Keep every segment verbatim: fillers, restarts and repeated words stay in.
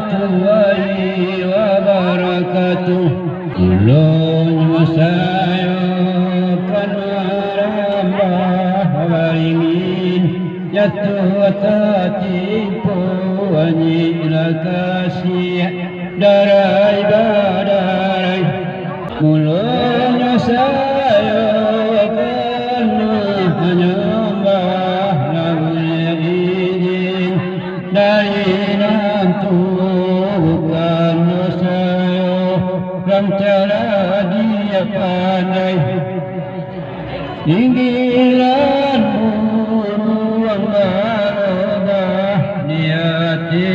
Warahmatullahi wabarakatuh. Ulun sayo kan marambah baringin, jatuah tatimpo anyik lakasiak, darai badarai. Mulonyo sayo kan manyambah labuah izin dari nan tuo, bukan sayo kan cara dia pandai. Pinggiran buruang barobah di ati,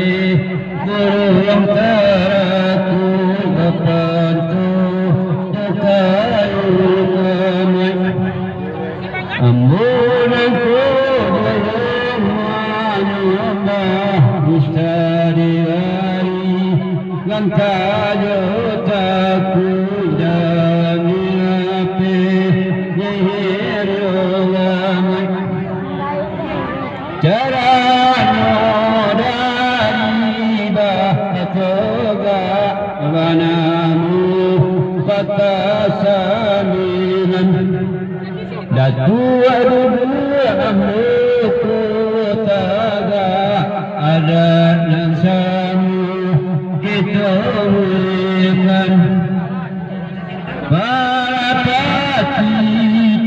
buruang taraku bapantuh di kayu kamai. Ambo nangko buruang manyambah dusta di ari, langkah jo takuik dalam dilapeh sihir jo gamai. Caranyo dari bah togak banamo patah sambilan. Datuak duduak ambo ko tagak, adat nan samo kito muliakan. Parapati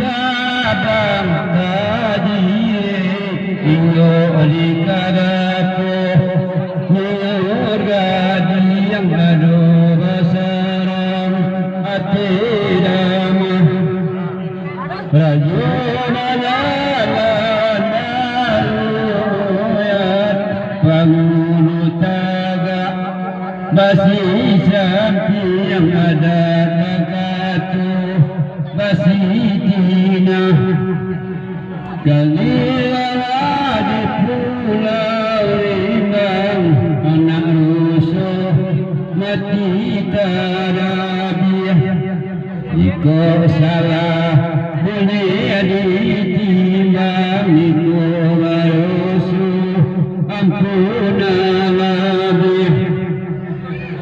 tabang kadiri, inggok di kadapo, nyiur gadiang ado basarang ati damah. Rajo bajalan baruyat, pangulu tagak, basi sampiang adat bakato, basi tinah. Kali lawa di Pulau Rembang, anak ruso mati tarabiah. Jikok salah buliah ditimbang, jikok barusuh ampunanlah labiah.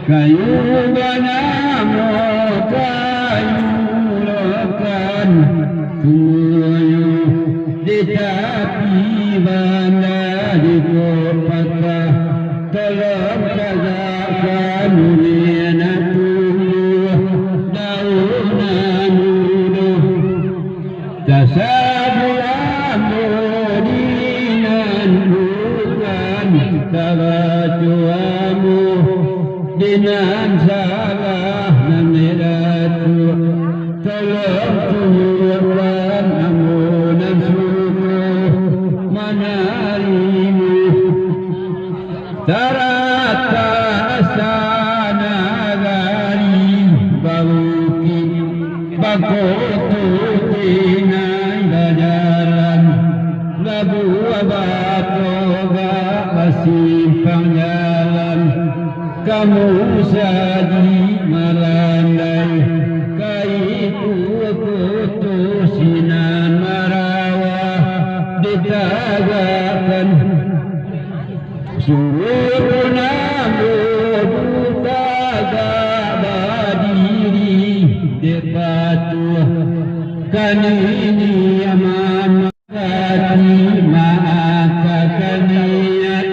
Kayu banamo kayu rokan, tumuanyo di tapi banda, jikok patah tolong tagakkan, buliah nan tumbuah daun nan mudo. Tasabuah ambo di nan bukan, tabaco ambo di nan salah, nan merah tu. Tolong tunjuakkan ambo nan sungguah manarimo. Taratak asa nagari babukik, bakoto pinai bajalan, labuah batogak basimpang jalan, kamu saji marandai, ka itu koto sinan marawa ditagakkan. Sungguah pun ambo buta gak badiri, dek patuah ka niniak mamak, ati maafkan niat,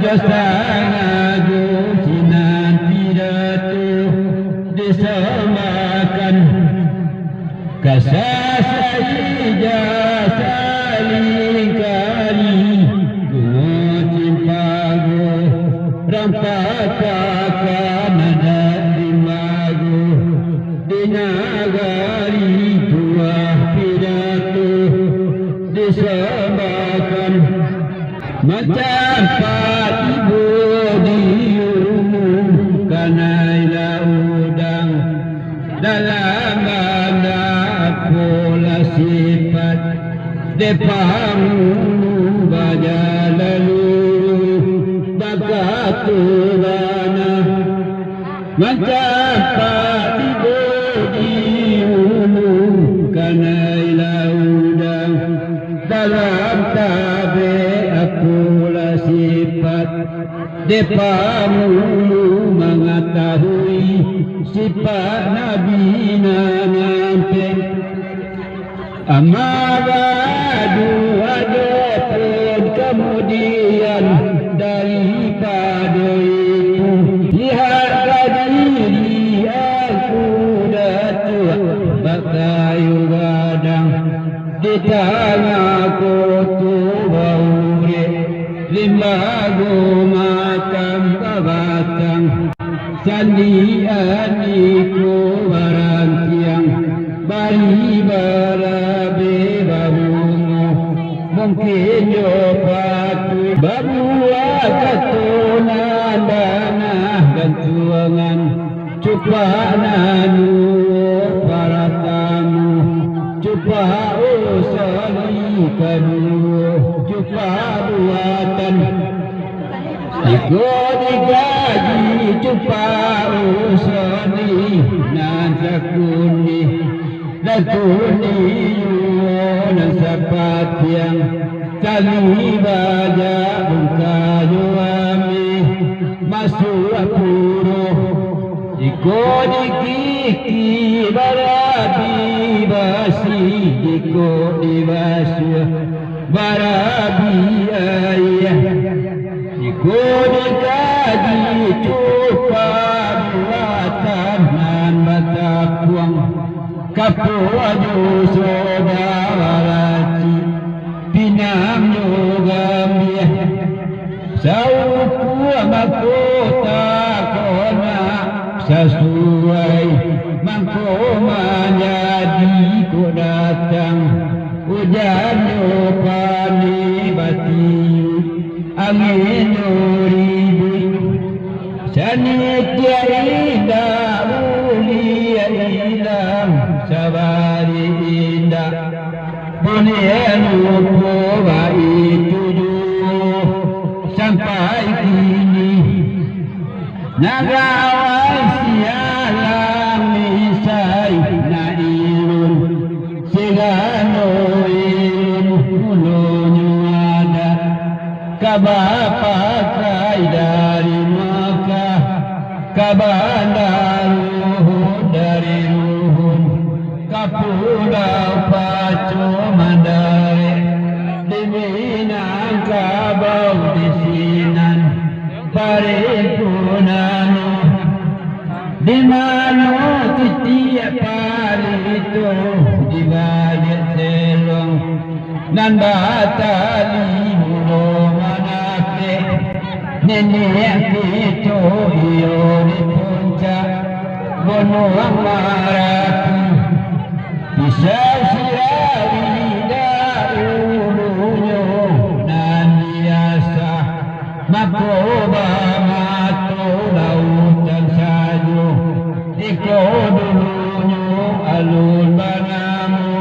jo sangajo sinan pidato disambahkan. Kasasai jasa lingkali, bungo cimpago, rampakaka nadak di mago, di nagari tuah pidato disambahkan. Macampak tibo di ulu, kanai laudang dalam banda, apolah sipat dek pangulu bajalan lurus bakato bana. Macampak tibo di ulu, kanai laudang dalam tabek, apolah sipat Dek pangulu mangatahui sipaik Nabi nan ampek. Amma ba'du, adopun kamudian daripado itu, pihak ka diri angku Datuak bak kayu gadang, di tangah koto baurek, limbago makam babatang, candi andiko barantiang, bari barabeh babungo, mungkin jo patuik babuah kato nan bana gantuangan. Cupak nan duo paratamo, cupak usoli kaduo, cupak buatan. Iko dikaji cupak usoli nan sakundi, nan kundi juo nan sapatiang, tali bajak bungka jo ameh masuak puro. Iko dikiki barabi basi, iko dibasuah barabi aia. Iko dikaji cupak buatan nan batapuang, kapua jo soda baracik, pinang jo gambia. Saukua mako takonak sasuai, mangko manjadi kok datang ujan jo paneh batiuik, angin jo ribuik. Sanitiak indak buliah ilang, sabari indak buliah lupo, baitu juo sampai kini. Nagarawan sialang misai na ilun, sagalo ilun mulonyo adat, ka bapakai dari Makkah, ka Banda Ruhun dari Ruhun, ka Pulau Paco mandarek, di Minangkabau di sinan parhimpunan. Di mano titiak palito di baliak selong, nan batali mulo manapek, niniak kito iyo di puncak Gunuang Marapi. Pisau sirawi daulunyo nan diasah, mako bamato lautan sajo. Iko dulunyo alun banamo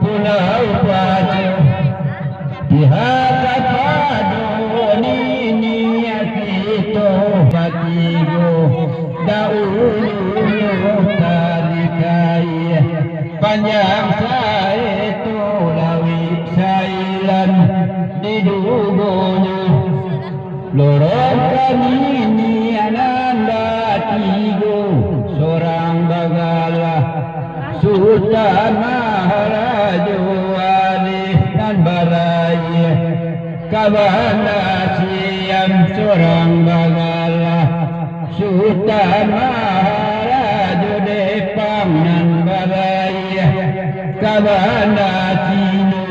Pulau Paco. Pihak kapado niniak kito batigo, daulunyo tali kaia, panjang saeto lawik sailan didugonyo. Lorong ka niniak nan batigo, sorang bagala Sutan Maharajo Alif nan baraia, ka Banda Siam sorang bagala Sutan Maharajo Depang nan baraia, ka Banda Cino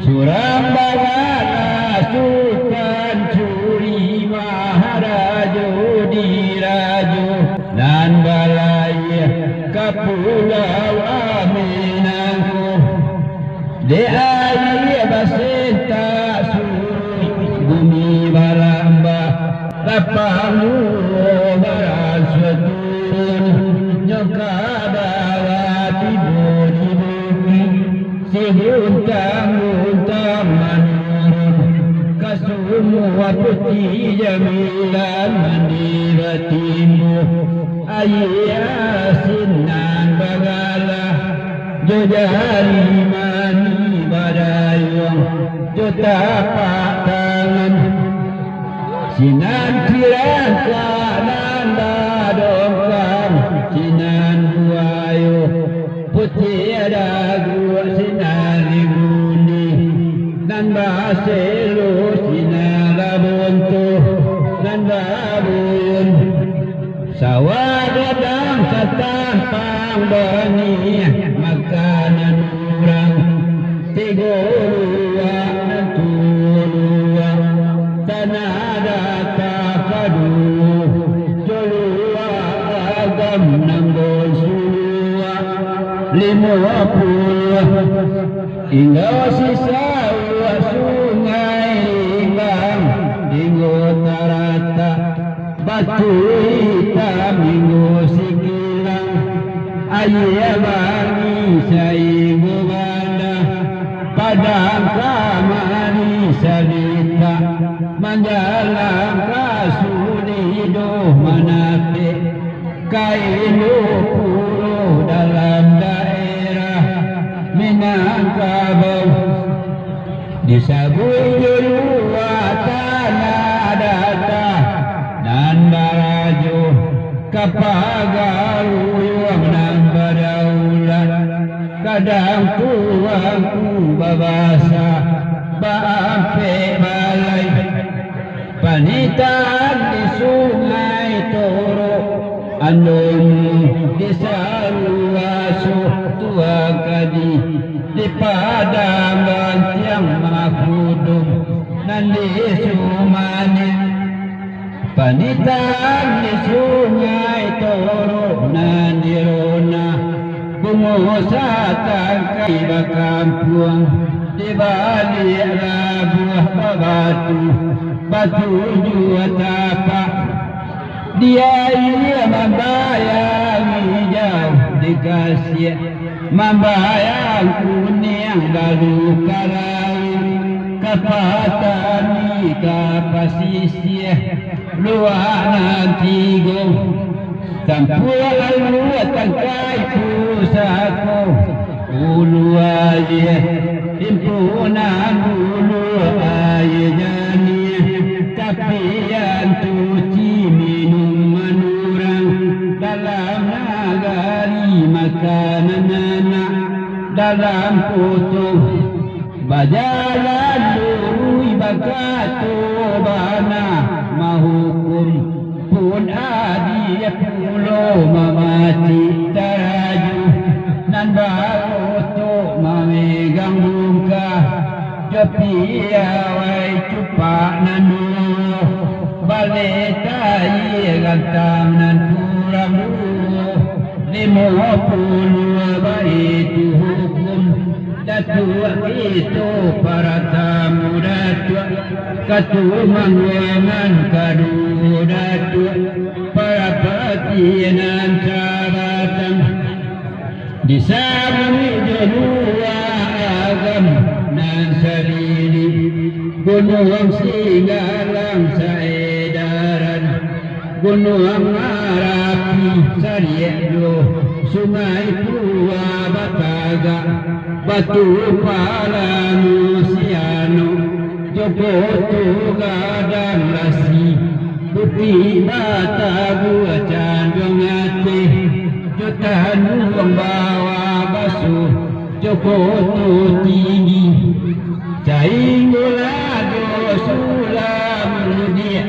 surang bagala Sutan Curi Maharajo Dirajo nan balaia ka Pulau Ameh nangko. Dek aia basentak suruik, bumi balambah, lapang luo barasuah turun, nyo ka bawah tibo di bukik, siguntang-guntang manurun, ka Sumua Putiah Jamilan mandi batimbuah. Aia asin nan bagalah, jo jari manih badayuang, jo tapak tangan Sinan cilangkak nan badongkang, sinan buayo putiah daguak, sinan ribuni nan baselo, sinan babuntuh nan babuyun. Sawah gadang satampang baniah, makanan urang tigo luak nan tuo luak, tanah data paduo jo luak agam nan bonsu luak limo puluah. Inggo sisauak Sungai Limbang, inggo taratak Batu Itam, inggo Sikilang, Aia Bangi, sainggo Banda Padang, kamari salitak manjalang ka Sulido, manapek ka Indo Pulo dalam daerah Minangkabau. Disabuik jo luak tanah data nan barajo ka pagaruyuang nan badaulat. Kadang tuanku babasa baampek balai. Panitahan di Sungai Toro, andonyo di Saruaso, Tuan Kadi di Padang Bantiang, Mahudum nan di Sumanik. Panitahan di Sungai Toro nan di Rona, bungo satangkai bakampuang di baliak labuah babatu, batujuah tapak. Di aia mambayang ijau, di kasiak mambayang kuniang, lalu ka lauik, ka patani, ka pasisia, luak nan tigo. Sampuak aluak tangkai pusako, ulu aia, himpunan ulu aia janiah, tapian cuci minum manurang, dalam nagari makanan anak, dalam koto bajalan luruih bakato bana, mahukum pun adil pulo, mamacik taraju nan bakotok, mamegang bungkah jo piawai cupak nan duo, baleh taia gantang nan kurang duo, limo puluah baitu hukum. Datuak kito paratamu, Datuak Katumangguangan, kaduo Datuak Parapatiah nan sabatang, disabuik jo luak agam nan salilik, Gunuang Singgalang saedaran, Gunuang Marapi sariak lo, Sungai Pua batagak, Batu Palamo sianok, jo Koto Gadang Lasi, Bukik Batabuah Canduang Ateh, jo Tanduang Bawah Basuah, jo Koto Tinggi. Sainggo Lado Sulamudiak,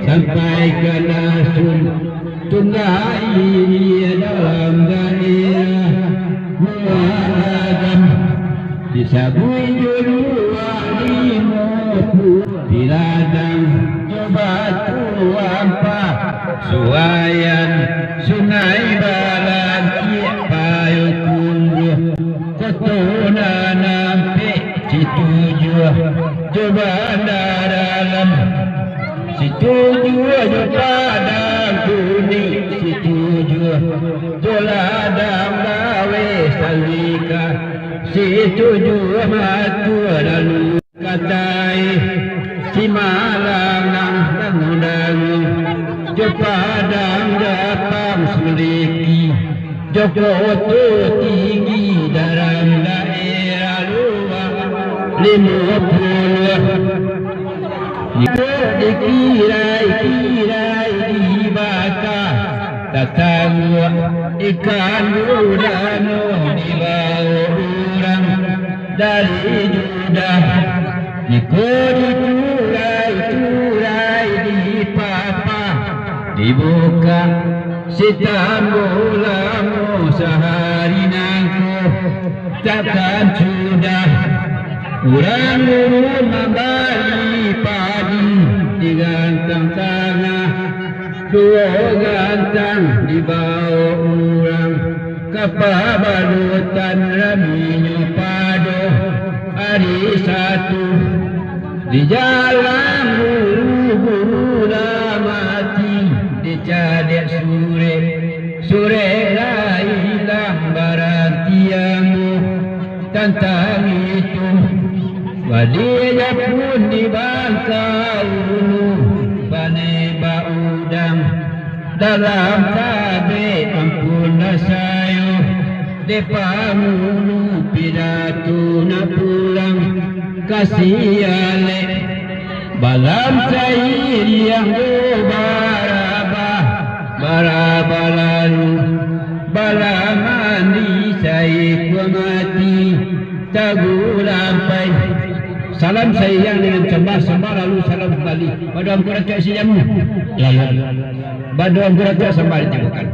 sampai ka Nasun, Tungga Ilia dalam daerah Muara Agam, disabuik jo luak limo puluah, Piladang jo Batu Ampah, Suayan, Sungai Balantiak, Payokumbuah, Koto Nan Ampek, Situjuah jo Banda Dalam, Situjuah jo Padang Kuning, Situjuah jo Ladang Gaweh Salika, Situjuah Matua lalu Katai, Simalangang, Dangu-Dangu, jo Padang Dapang Suliki, jo Koto Tinggi dalam daerah luak limo puluah. Itu dikira Tirai dibaka, tataruak ikan gulano dibao urang dari Judah. Iko diturai-turai dipapa, dibuka sitambo lamo sahari nangko. Takkan sudah urang guru mambali padi di gantang tangah, duo gantang dibao urang ka pabalutan raminyo pado ari satu. Di jalan guru-guru lah mati, dicaliak surek, surek lah ilang baranti ambo. Tantang itu, wadia pun di Bangkaulu, paneh baudang dalam tabek, ampunlah sayo, dek pangulu pidato nak pulang ka Sialek. Balam sairiang do barabah, barabah lalu, balam mandi saikua mati, tagulampai. Salam sairiang dengan sambah, sambah lalu salam kambali. Pado Angku Datuak Sijamu. Lalu, pado Angku Datuak sambah ditibokan.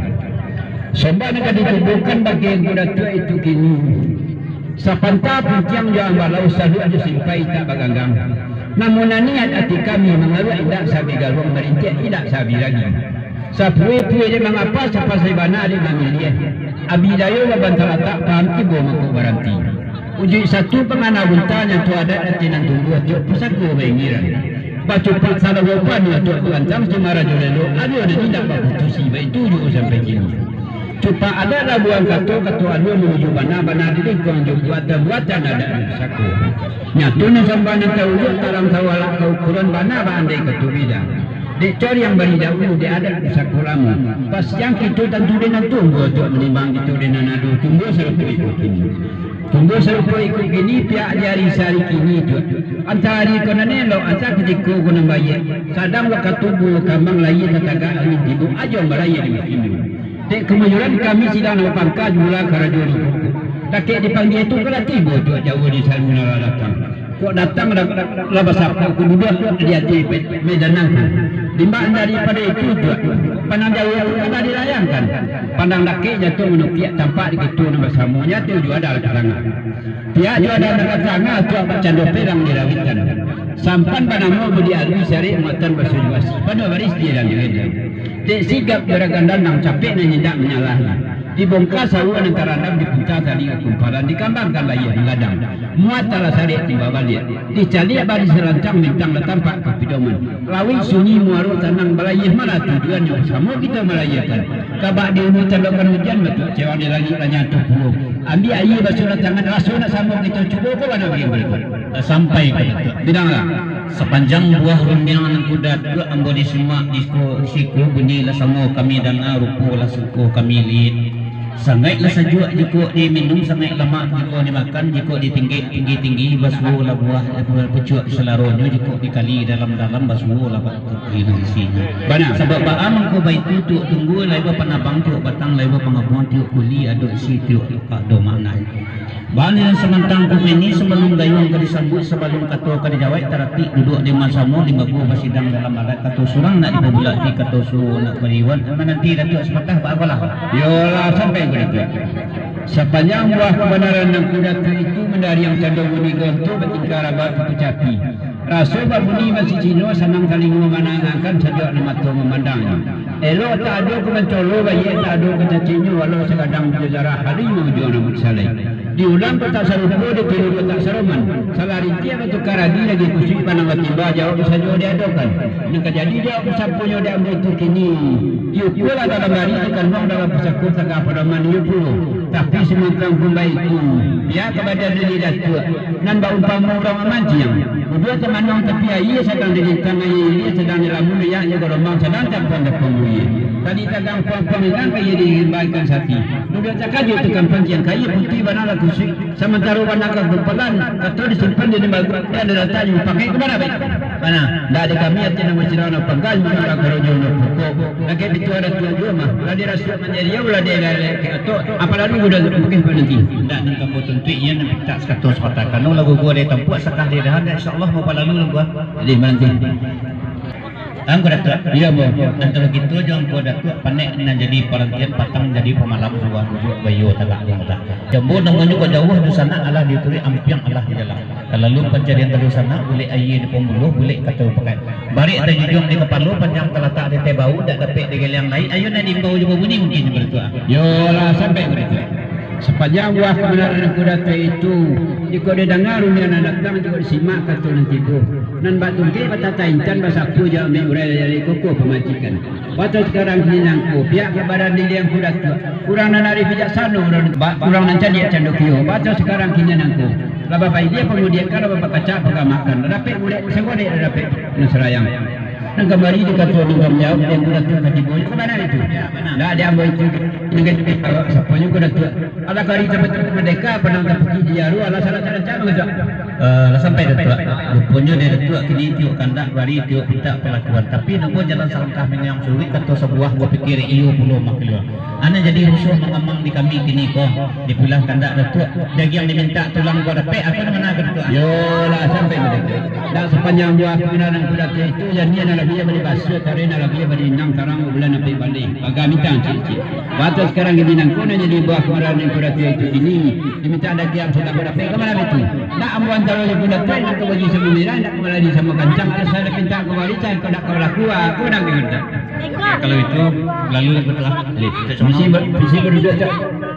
Sambah nan ka ditibokan bagi Angku Datuak itu kini. Sapanta puntiang jo ambalau, saluak jo simpai tak baganggang. Namun niat ati kami mangaruak indak sabi garuang, marintiak indak sabi ragi. Sapue-pue dek mangapa, sapasai bana dek mamiliah. Abi dayo babantalatak, paham tibo mangko baranti. Ujuik satu pangana bunta, nyato adat ati nan tumbuah, tiok pusako baingiran. Bacupak salah rupa nyo tuak bagantang, cuma rajo lelo, adio nan indak baputusi, baitu juo sampai kini. Cupak adat labuah kato, kato alua manuju bana, bana dilingkuang jo buatan, buatan adat nan pusako. Nyato nan sambah nan taulua, tarang tawalak ka ukuran bana, baandai kato bida. Dek coriang bari dahulu, dek adat pusako lamo. Pasiang kito tantu dek nan tumbuah, tuak manimbang kito dek nan ado, tumbuah sarupo iko kini. Tumbuah sarupo iko kini, pihak di ari sahari kini tu. Antah ari ko nan elok, antah kutiko ko nan baiak. Sadang wakatu bungo kambang, layie tatagak angin tibo, ajo balayie di musim. Dek kamajuran kami sidang nan bapangka, jumlah karajo di pokok. Dakek dipanggia tu, kala tibo tu, jauah di salu nan lah datang. Kok datang lah, lah basapa, kok duduak di ati medan nangko. Limbak daripado itu tu, pandang jauah tu kan dilayangkan. Pandang dakek jatuah manukiak, tampak di kito nan basamo, nyato juo ado lah ka tangah. Pihak juo ado nan ka tangah, tuak bakcando perang di lautan. Sampan banamo Budi Alwi, sarik muatan basujuasi. Pado baris di dalam diri. Dek sigap garagan dandang, capek nan indak manyalahi. Dibongka sawa nan tarandam, dipunta tali ka kumpalan, dikambangkan layie manggadang. Muat alah sarik timba baliak. Dicaliak bari sarancang, bintang lah tampak ka pidoman. Lauik sunyi muaro tanang, balayie malah tujuannyo, samo kito malayekan. Kabak di ulu tandokan ujan, batuak cewang di langik lah nyato pulo. Ambiak aia basulah tangan, raso nak samo kito, cubo ko bana bagi barikut. Sampai ka Datuak. Bidanglah. Sapanjang buah rundiang nan kuda tu ambo disimak di siko, di siko bunyi lah samo kami danga, rupo lah siko kami liek. Sangaiklah sajuak jikok diminum, sangaik lamak jikok dimakan, jikok ditinggek tinggi-tinggi, basuo lah buah, eh, pucuak salaronyo, jikok dikali dalam-dalam, basuo lah bak isinyo. Bana. Sabab baa mangko baitu, tiok tunggua lai bapanabang, tiok batang lai bapangabuang, tiok kuli ado isi, tiok ado maknanyo. Bali nan samantang ko kini, sabalun gayuang ka disambuik, sabalun kato ka dijawaik, taratik duduak di masamo, di baguah basidang dalam adat, kato surang nak dipabulak, di kato suruah nak bariwan, mananti Datuak sapatah, baapolah. Yolah, sampai ko Datuak. Sapanjang buah kabanaran nan kuda tu itu, mandariang cando bunyi gonto, batingkah rabak kuku capi. Raso babunyi masih cino, sanang talingo mandangakan, sajuak nan mato mamandangnyo. Elok tak ado ka mancolo, baiak tak ado ka caciknyo, walau sagadang jo zarah, hari maujuang rambut salai. Diulang kok tak sarupo, ditiru kok tak saroman. Salah rintiak batukar adi, lagi kusuik pandang batimba, jawab sajo diadokan. Nan ka jadi jawab saponyo di ambo tu kini. Iyo pulo dalam ari, dikandung dalam pusako, tagah padaman iyo pulo. Tapi samantang pun baitu, pihak ka badan diri Datuak. Nan baumpamo urang mamanciang. Uduak tamanuang tapi aia, sadang dilintang aia ilia, sadang dilamun riak jo galombang, sadang tapuang-tapuang buie. Tadi tagang puang-puang ilang, ka iyo diimbaikan sati. Uduak takajuik tukang panciang, ka iyo putuih bana lah kusuik. Samantaro bana ka gumpalan, kato disimpan di limbago, dan dilatak di pakai ka bana baik. Nah, ndak di kami ati nan basirah nan panggal, nan karajo nan pokok. Lagi bitua Datuak juo mah, lah dirasuak manjadi au, lah di-, lah di-, ato, apo lalu udah mungkin pananti. Ndak nan kambo tuntuik, iyo nan pintak sakato sapatah. Kano lagu gua dari tampuak sakah di dahan, insyaallah mau palalu lagu gua. Jadi mananti. Angku Datuak. Iyo, ambo. Antaro kito jo Angku Datuak, panek nan jadi parantian, patang jadi pamalam, buah bujuak bayo tagak di mudah. Jambu namonyo kok jauah dunsanak, alah di turuik, ampiang alah di jalan. Kalalu pancarian ka dunsanak, bulek aia di pambuluah, bulek kato pakai. Barek tajujuang di kapalo, panjang talatak di ateh bahu, dak dapek digeliang lai, ayo nan diimbau jo babunyi mungkin Angku Datuak. Yo lah, sampai Angku Datuak. Sapanjang buah kabanaran Angku Datuak itu, jikok didanga rundiang nan datang, jikok disimak kato nan tibo, nan bak tungkek batata intan, basapu jo ameh urai dari koko pamancikan. Batua sakarang kini nangko, pihak kabanaran diri Angku Datuak, urang nan arif bijaksano, urang, ba-, urang nan cadiak candokio. Batua sakarang kini nangko, lah bapaidia pamudiakan, lah bapakacak pagamakan, lah dapek bulek sagorek, lah dapek nan sarayang. Nan kamari dikatuan, nan kami jawab, nan Angku Datuak ka tibo, ka bana itu? Ndak, di ambo itu, nan ka tibo, sapo nyo Angku Datuak? Alah kari tapatuk merdeka, panang tapuki di jaru, alah salah carancak, Angku Datuak. Eh, lah sampai Datuak. Ruponyo di Datuak kini tiok kandak bari, tiok pintak palakuan. Tapi nopo jalan salangkah manyang suruik, kato sabuah bapikia, iyo pulo mah kalua. Anak jadi rusuah mangamang di kami kini ko. Dipulang kandak Datuak, dagiang dimintak, tulang ko dapek, apo nan mana ka Datuak? Yo lah, sampai ka Datuak. Dak sapanjang buah kabanaran Angku Datuak itu, janiah nan labiah badi baso, tareh nan labiah badi inang, tarang bulan ampek baleh, paga mintang ciek-ciek. Batua sakarang kini nangko, nan jadi buah kabanaran Angku Datuak itu kini, dimintak dagiang, tulang ko dapek, ka mana itu? Dak ambo antaro Angku Datuak, nak ka baju samo merah, nak ka balari samo kancang, alah salah pintak ka barisan, kok dak ka balaku, apo nan ka Datuak? Ya, kalau itu, lalu Datuak lah. Misi ber-, misi baduduak, Cak.